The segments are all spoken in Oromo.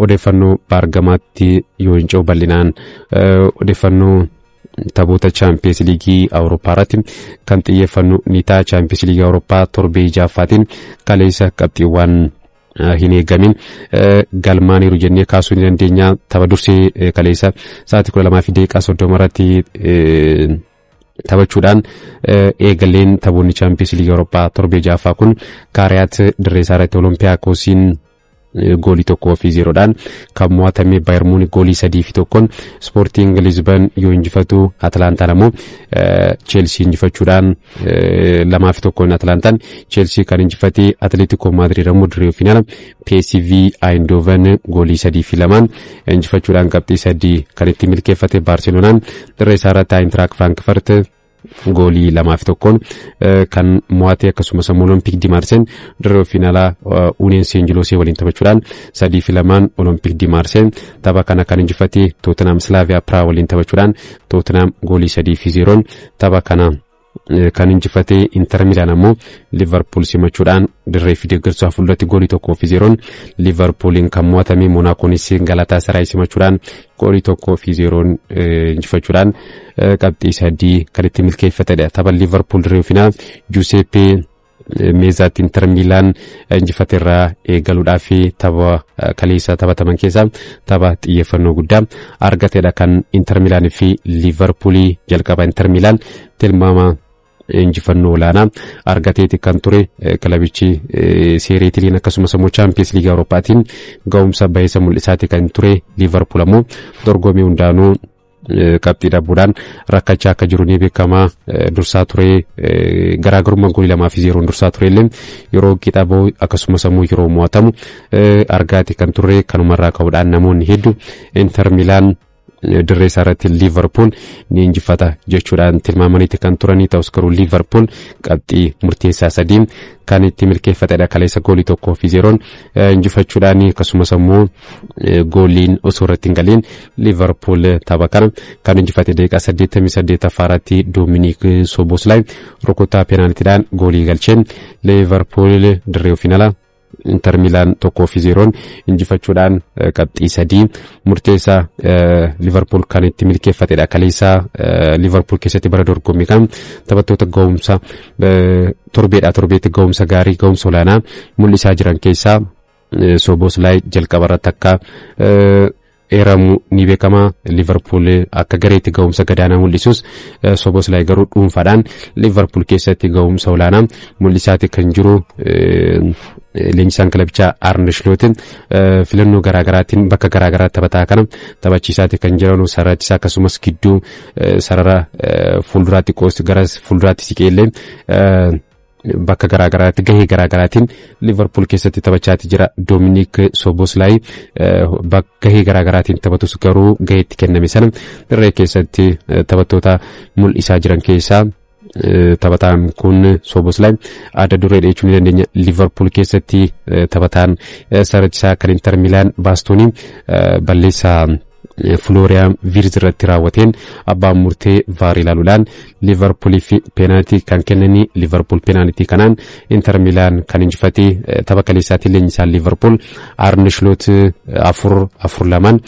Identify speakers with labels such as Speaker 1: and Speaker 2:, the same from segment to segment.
Speaker 1: Odeeffannoo baargamaatti yoo hin ce'u, bal'inaan odeeffannoo taphoota Chaampiyeens Liigii Awurooppaa irratti kan xiyyeeffannu ni ta'a. Chaampiyeens Liigii Awurooppaa torbee ja'affaatiin kaleessa qabxiiwwan hin eegamin galmaaniiru jennee kaasuu ni dandeenya. Tapha dursee kaleessa sa'aatii 12:30 irratti taphachuudhaan eegaleen taphoonni Chaampiyeens Liigii Awurooppaa torbee ja'affaa kun, Kaariyaat dirree isaa irratti Oloompiyaakosiin goolii 1-0dhaan kan mo'atame, Baayern Muunik goolii 3-1n Ispoortiin Lisbon yoo injifatu, Atlaantaan ammoo Cheelsii injifachuudhaan 2-1n Atlaantaan Cheelsii kan injifate, Atleetiko Maadriid ammoo dirree ofiin ala PSV Eindhoven goolii 3-2n injifachuudhaan qabxii 3 kan itti milkeeffate, Baarseloonaan dirree isaa irratti Ayintiraak Firaankfurt goolii 2-1n kan mo'ate, akkasumas ammoo Olompik Dimaarsen dirree ofiin alaa Union Seen-Jiloosee waliin taphachuudhaan 3-2n Olompik Dimaarsen tapha kana kan injifate, Tootenaam Slaaviyaa Piraag waliin taphachuudhaan Tootenaam goolii 3-0n tapha kana kan injifate, Inter Milaan ammoo Liverpool simachuudhaan dirree fi deeggarsaa fuulduratti goolii 1-0n Liverpooliin kan mo'atame, Monaakoonis Galataa Saraay simachuudhaan goolii 1-0n injifachuudhaan qabxii 3 kan itti milkeeffatedha. Tapha Liverpool dirree ofiinaa Juuseppee Meezaatti Inter Milaan injifate irraa eegaluudhaaf, tapha kaleessa taphataman keessaa tapha xiyyeeffannoo guddaa argatedha kan Inter Milaan fi Liverpoolii. Jalqaba Inter Milaan tilmaama injifannoo olaanaa argateeti kan ture. Kilabichi seereetiliin akkasumas immoo Chaampiyeens Liigii Awurooppaatiin ga'umsa baheessa mul'isaati kan ture. Liverpool ammoo dorgommii hundaanuu qabxii dhabuudhaan rakkachaa akka jiru ni beekama. Dursaa ture, garaagarummaa goolii 2-0n dursaa ture illee yeroo qixa bahu akkasumas immoo yeroo mo'atamu argaati kan turre. Kanumarraa ka'uudhaan namoonni hedduu Inter Milaan dirree isaa irratti Liverpool ni injifata jechuudhaan tilmaamaniiti kan turanii. Ta'us garuu Liverpool qabxii murteessaa 3 kan itti milkeeffatedha kaleessa goolii 1-0n injifachuudhaan, akkasumas ammoo gooliin osoo irratti hin galiin Liverpool tapha kana kan injifate. Daqiiqaa 88ffaa irratti Dominik Soboslay rukuttaa peenaaltiidhaan goolii galcheen Liverpool dirree ofiin ala Inter Milaan 1-0n injifachuudhaan qabxii 3 murteessaa Liverpool kan itti milkeeffatedha. Kaleessa Liverpool keessatti bara dorgommii kan taphattoota ga'umsa torbeedha torbeetti ga'umsa gaarii, ga'umsa olaanaa mul'isaa jiran keessaa Soboslay jalqaba irratti akka eeramu ni beekama. Liverpool akka gareetti ga'umsa gadaanaa mul'isus, Soboslay garuu dhuunfaadhaan Liverpool keessatti ga'umsa olaanaa mul'isaati kan jiru. Leenjisaan kilabichaa Arne Slot filannoo garaagaraatiin bakka garaagaraatti taphataa kana taphachiisaati kan jiran. Sarara ittisaa akkasumas gidduu sarara fuulduraatti qoosti gara fuulduraatti siqee illee bakka garaagaraatti gahee garaagaraatiin Liverpool keessatti taphachaati jira. Dominik Soboslay gahee garaagaraatiin taphatus garuu gahee itti kenname sana dirree keessatti taphattoota mul'isaa jiran keessaa taphataan kun Soboslay adda dureedha jechuu ni dandeenya. Liverpool keessatti taphataan sarara ittisaa kan Inter Milaan Baastoonii balleessaa Florian Wirtz irratti raawwateen abbaan murtee VAR ilaaluudhaan Liverpooliif peenaaltii kan kennanii, Liverpool peenaaltii kanaan Inter Milaan kan injifate. Tapha kaleessaatiin leenjisaan Liverpool Arne Slot 4-4-2n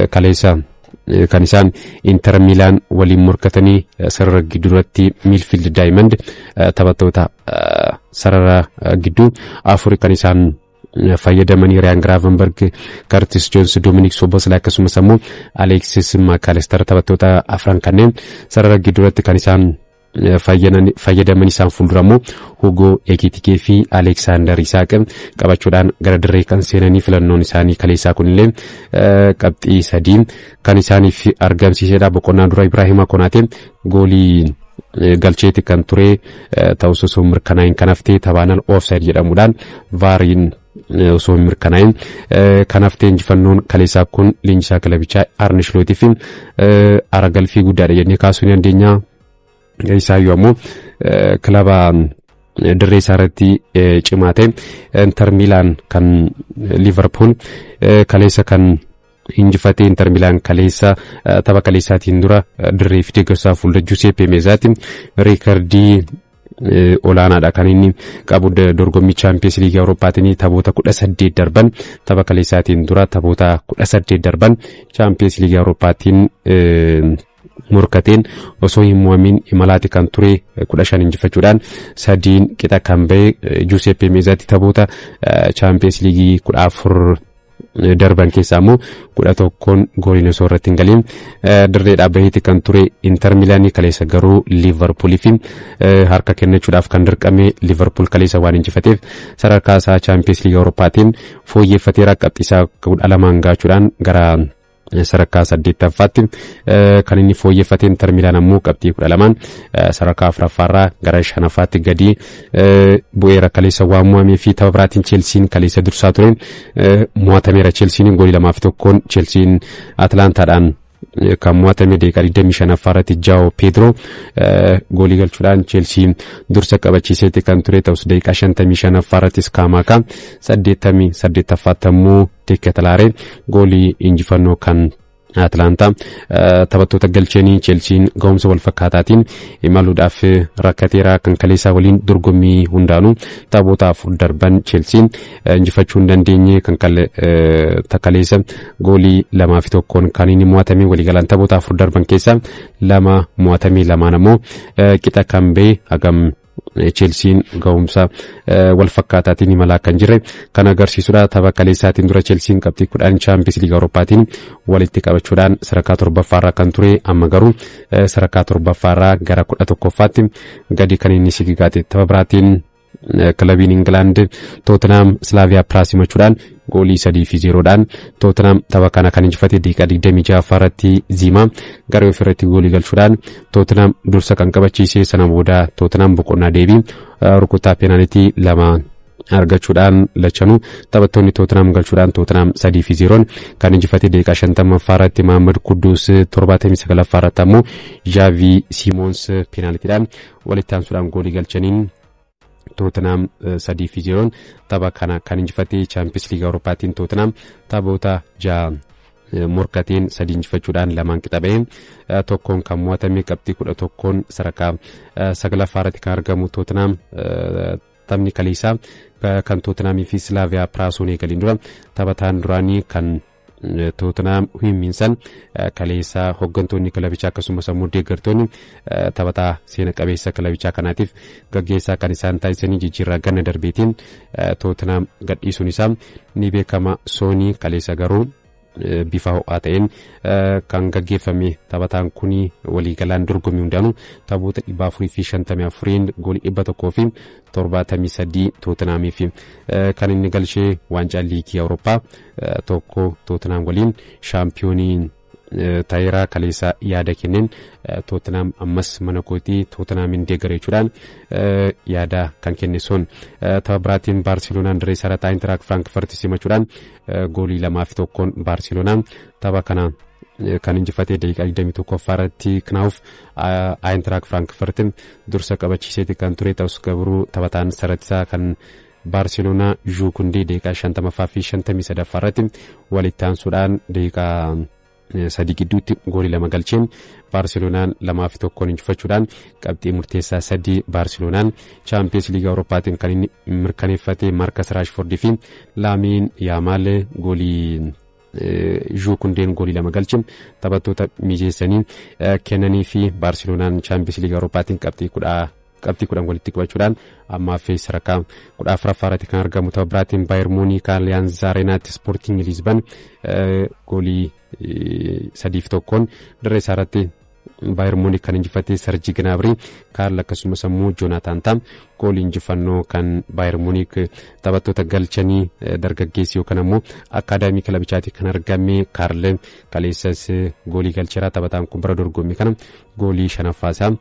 Speaker 1: kaleessa kan isaan Inter Milaan waliin morkatanii. Sarara gidduuratti midfield diamond, taphattoota sarara gidduu afur kan isaan fayyadamanii, Riyaan Giraavenberg, Curtis Jones, Dominik Soboslai akkasumas ammoo Alexis Mac Allister, taphattoota afran kanneen sarara gidduuratti kan isaan fayyadaman. Isaan fuuldura immoo Hugo Ekitike fi Alexander Isak qabachuudhaan gara dirree kan seenanii. Filannoon isaanii kaleessaa kunillee qabxii 3 kan isaaniif argamsiisedha. Boqonnaa dura Ibrahima Konaatee goolii galcheeti kan ture, ta'us osoo mirkanaa'in kan haftee, taphaan offside jedhamuudhaan VARiin osoo hin mirkanaa'in kan haftee. Injifannoon kaleessaa kun leenjisaa kilabichaa Arne Slootii fi aragalfii guddaadha jennee kaasuu ni dandeenya. Isaayyuu ammoo kilaba dirree isaa irratti cimaa ta'e Inter Milaan kan Liverpool kaleessa kan injifatee. Inter Milaan kaleessa tapha kaleessaatiin dura dirree fi deeggarsaa fuuldura Juuseppe Meezaatti riikardii Olaanaadha kan inni qabu dorgommii Chaampiyeens Liigii Awurooppaatiin taphoota 18 darban, tapha kaleessaatiin dura taphoota 18 darban Chaampiyeens Liigii Awurooppaatiin morkateen osoo hin mo'amin imalaati kan ture. 15 injifachuudhaan sadiin qixa kan ba'e Juuseppe Meezaatti taphoota Chaampiyeens Liigii 14 darban keessaa immoo 11n gooliin osoo irratti hin galiin dirreedhaa baheeti kan ture Inter Milaanii. Kaleessa garuu Liivarpuulii fi harka kennachuudhaaf kan dirqame. Liivarpuul kaleessa waan injifateef sadarkaa isaa Chaampiyeens Liigii Awurooppaatiin fooyyeffateera. Qabxii isaa 12n gaachuudhaan gara sadarkaa saddeettaffaatti kan inni fooyyeffate. Inter Milaan ammoo qabxii 12n sadarkaa afuraffaarraa gara shanaffaatti gadi bu'eera kaleessa waan mo'amee fi. Tapha biraatiin Cheelsiin kaleessa dursaa ture mo'atameera. Cheelsiin goolii 2-1 Cheelsiin Atlaantaadhaan kan mo'atame. Daqiiqaa 25ffaa irratti Jaao Pedro goolii galchuudhaan Cheelsii dursa qabachiiseeti kan ture. Ta'us daqiiqaa 55ffaa irrattis Kaamaakaa, 88ffaatti ammoo Teekatalaaree goolii injifannoo kan Atlaantaa taphattoota galcheenii Cheelsiin ga'umsa wal fakkaataatiin imaluudhaaf rakkateera kan kaleessaa waliin. Dorgommii hundaanuu taphoota afur darban Cheelsiin injifachuu hin dandeenye. Kan kaleessa goolii 2-1n kan inni mo'atame. Waliigalaan taphoota afur darban keessaa lama mo'atame, lamaan ammoo qixa kan ba'e. Hagam Cheelsiin ga'umsa wal fakkaataatiin imalaa kan jirre kan agarsiisudha. Tapha kaleessaatiin dura Cheelsiin qabxii 10 Chaampiyeens Liigii Awurooppaatiin walitti qabachuudhaan sadarkaa torbaffaarraa kan ture, amma garuu sadarkaa torbaffaarraa gara 11ffaatti gadi kan inni sigigaate. Tapha biraatiin kilabiin Ingilaand Tootenaam Slaaviyaa Piraas simachuudhaan goolii 3-0dhaan Tootenaam tapha kana kan injifate. Daqiiqaa 26ffaa irratti Ziimaa gara ofirratti goolii galchuudhaan Tootenaam dursa kan qabachiise. Sana booda Tootenaam boqonnaa deebii rukuttaa peenaalitii lama argachuudhaan lachanuu taphattoonni Tootenaam galchuudhaan Tootenaam 3-0n kan injifate. Daqiiqaa 50ffaa irratti Mahammad Kuddus, 79ffaa irratti ammoo Jaavii Simoons peenaalitiidhaan walitti aansuudhaan goolii galchaniin Tootenaam 3-0n tapha kana kan injifate. Chaampiyeens Liigii Awurooppaatiin Tootenaam taphoota ja'a morkateen sadii injifachuudhaan lamaan qixa ba'ee tokkoon kan mo'atame, qabxii 11n sadarkaa saglaffaa irratti kan argamu Tootenaam. Taphni kaleessaa kan Tootenaamii fi Slaaviyaa Piraasuun eegaliin dura taphataan duraanii kan Tootenaam Huimiinsan kaleessaa hooggantoonni kilabichaa akkasumas ammoo deeggartoonni taphataa seena qabeessa kilabichaa kanaatiif gaggeessaa kan isaan taasisanii jijjiirraa ganna darbeetiin Tootenaam gadhiisuun isaa ni beekama. Soonii kaleessa garuu bifa ho'aa ta'een kan gaggeeffame. Taphataan kun waliigalaan dorgommii hundaanuu taphoota 454n goolii 173 Tootenaamiif kan inni galchee, waancaa liigii Awurooppaa tokko Tootenaam waliin shaampiyoonii ta'eera. Kaleessa yaada kenneen "Tootenaam ammas mana kootii, Tootenaamin deeggara" jechuudhaan yaada kan kenne sun. Tapha biraatiin Baarseloonaan dirree sarataa Intiraak Firaankfurt simachuudhaan goolii 2-1n Baarseloonaan tapha kana kan injifatee. Daqiiqaa 21ffaa irratti Knauf Ayintiraak Firaankfurt dursa qabachiiseeti kan ture. Ta'us garuu taphataan sarattisaa kan Baarseloonaa Zhuu Kundee daqiiqaa 50ffaa fi 53ffaa irratti walitti aansuudhaan daqiiqaa 3 gidduutti goolii lama galcheen Baarseloonaan 2-1n injifachuudhaan qabxii murteessaa sadii Baarseloonaan Chaampiyeens Liigii Awurooppaatiin kan inni mirkaneeffate. Maarkas Raashfordii fi Laamiin Yaamaal goolii Zhuu Kundeen goolii lama galche taphattoota mijeessanii kennanii fi Baarseloonaan Chaampiyeens Liigii Awurooppaatiin qabxii 10 walitti qabachuudhaan ammaaf sadarkaa 14ffaa irratti kan argamu. Tapha biraatiin Baayer Muunik Aliyaanz Areenaatti Ispoortiin Liizban goolii 3-1n dirree isaa irratti Baayer Muunik kan injifate. Sarji Ginaabrii, Kaarl akkasumas ammoo Joonaatan Taam goolii injifannoo kan Baayer Muunik taphattoota galchanii. Dargaggeessi yookaan ammoo akkaadaamii kilabichaatti kan argame Kaarl kaleessas goolii galcheera. Taphataan kun bara dorgommii kana goolii shanaffaasaa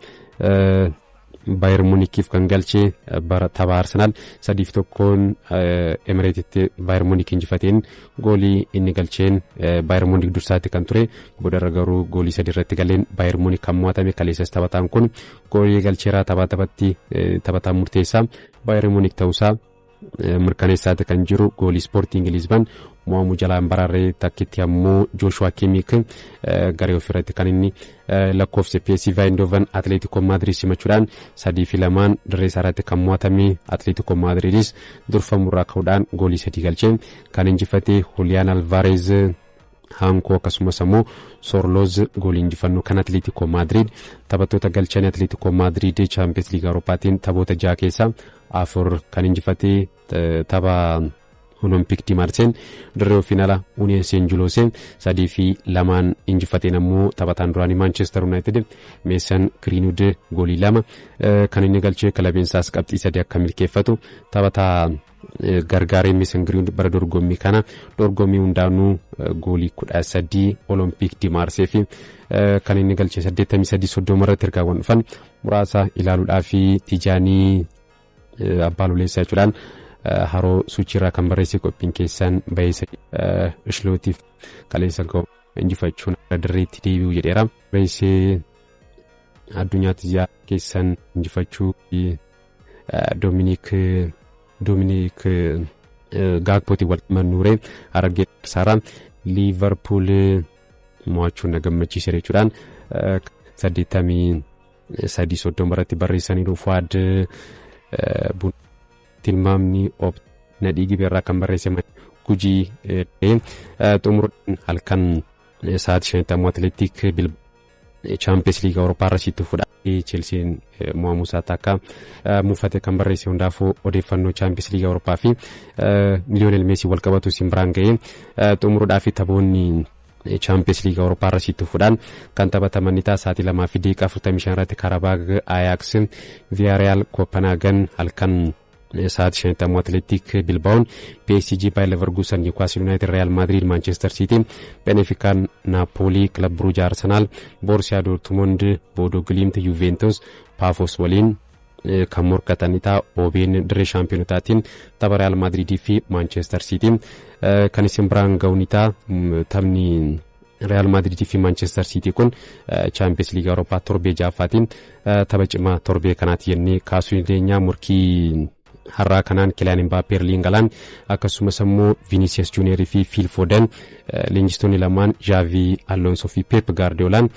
Speaker 1: Baayer Muunikiif kan galchee. Bara tapha Arsenaal 3-1n Emireetitti Baayer Muunik injifateen goolii inni galcheen Baayer Muunik dursaatti kan ture. Boodarra garuu goolii sadi irratti galeen Baayer Muunik kan mo'atame. Kaleessas taphataan kun goolii galcheera. Tapha taphatti taphataan murteessaa Baayer Muunik ta'uusaa mirkaneessaati kan jiru. Goolii Ispoortiin Lisban mo'amuu jalaan baraaree takkitti ammoo Jooshuwaa Kiimik garee ofirratti kan inni lakkoofse. PSV Eindhoven Atletico Madrid simachuudhaan 3-2 dirree isaa irratti kan mo'atame. Atletico Madridis durfamurraa ka'uudhaan goolii 3 galchee kan injifate. Julian Alvarez, Hankoo akkasumas ammoo Sorloz goolii injifannoo kan Atletico Madrid taphattoota galchanii. Atletico Madrid Chaampiyoons Liigaa Awurooppaatiin taphoota 6 keessaa 4 kan injifatee. Tapha Olympic de Marseille dirree ofiin ala Union Saint-Gilloise 3-2 injifateen ammoo taphataan duraanii Manchester United Mason Greenwood goolii 2 kan inni galchee, kilabiin isaas qabxii 3 akka milkeeffatu taphataa gargaaree. Mason Greenwood bara dorgommii kana dorgommii hundaanuu goolii 13 Olympic de Marseille fi kan inni galchee. 83:30 irratti ergaawwan dhufan muraasa ilaaluudhaa fi Tijaanii Abbaa Luleessaa jechuudhaan Haroo Suchiirraa kan barreesse, qophiin keessan bayeessa ishlootiif kaleessa ga'u injifachuun dirreetti deebi'u jedheera. Barreessee addunyaatti ziyaa keessan injifachuu Doominiik Gaakpootii wal mannuuree Harargee Saaraa Liivarpuul mo'achuun na gammachiise jechuudhaan 83:30 irratti barreessaniiru. Fuwaad Tilmaamni Ob Nadhii Gibeerraa kan barreesse Gujii xumuruudhaan halkan sa'aatii 5tti ammoo Atileetik Chaampiyoons Liigaa Awurooppaa irra sitti fudhatee Cheelsiin mo'amuu isaatti akka muufate kan barreesse. Hundaafuu odeeffannoo Chaampiyoons Liigaa Awurooppaa fi Liyoonel Meesii wal qabatu isin biraan ga'ee xumuruudhaa fi taphoonni Chaampiyoons Liigaa Awurooppaa irra sitti fuudhaan kan taphataman ni ta'a. Sa'aatii 2:45 irratti Karabaag Ajax, Villarreal Copenhagen, halkan sa'aatii 5tti ammoo Atileetik Bilbaa'oon PSG, Bayer Leverkusen, Newcastle United, Real Madrid, Manchester City, Benfica, Napoli, Club Brugge, Arsenal, Borussia Dortmund, Bodo Glimt, Juventus, Pafos waliin kan morkatan ni ta'a. OBN dirree shaampiyoonotaatiin tapha Real Madridii fi Manchester City kan isin biraan ga'u ni ta'a. Taphni Real Madridii fi Manchester City kun Chaampiyoons Liigaa Awurooppaa torbee ja'affaatiin tapha cimaa torbee kanaati jennee kaasuu dandeenya. Murkii har'aa kanaan Kylian Mbappé, Erling Haaland akkasumas immoo Vinicius Junior fi Phil Foden, leenjistoonni lamaan Xavi Alonso fi Pep Guardiolaan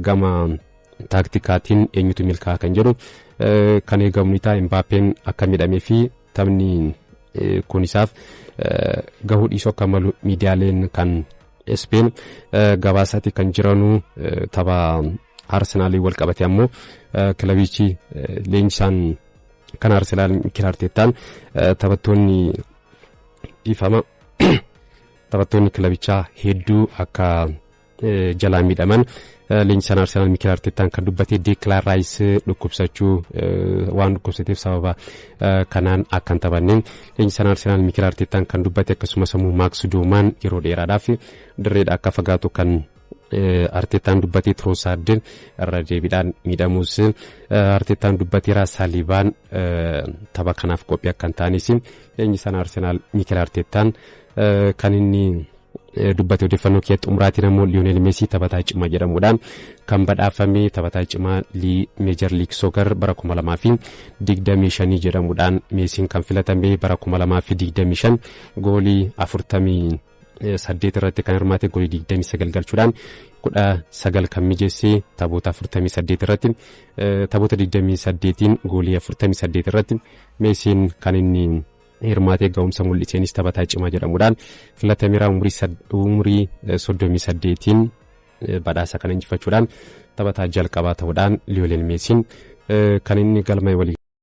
Speaker 1: gama taaktikaatiin eenyutu milkaa'a kan jedhu kan eegamu ni ta'a. Mbappeen akka miidhamee fi taphni kun isaaf gahuu dhiisuu akka malu miidiyaaleen kan Speen gabaasaatti kan jiranu. Tapha Arsenaalii wal qabate ammoo kilabichi leenjisaan kan Arsenaal Mikel Arteetaan taphattoonni, dhiifama, taphattoonni kilabichaa hedduu akka jalaa miidhaman leenjisaan Arsenaal Mikel Arteetaan kan dubbate. Declan Rice dhukkubsachuu waan dhukkubsateef sababa kanaan akka hin taphanne leenjisaan Arsenaal Mikel Arteetaan kan dubbate. Akkasumas immoo Max Dowman yeroo dheeraadhaaf dirreedha akka fagaatu kan Arteetaan dubbatee. Trossard irra deebiidhaan miidhamuus Arteetaan dubbateera. Saalibaan tapha kanaaf qophii akka hin taanes leenjisaan Arsenaal Mikel Arteetaan kan inni dubbate. Odeeffannoo kiyya xumuraatiin ammoo Liyoonel Meesii taphataa cimaa jedhamuudhaan kan badhaafame, taphataa cimaa Major League Soccer bara 2025 jedhamuudhaan Meesiin kan filatame. Bara 2025 goolii 48 irratti kan hirmaate, goolii 29 galchuudhaan 19 kan mijeesse, taphoota 48 irratti taphoota 28 goolii 48 irratti Meesiin kan inni hirmaatee ga'umsa mul'iseenis taphataa cimaa jedhamuudhaan filatameera. Umurii 38n badhaasa kana injifachuudhaan taphataa jalqabaa ta'uudhaan Liyoonel Meesiin kan inni galma walii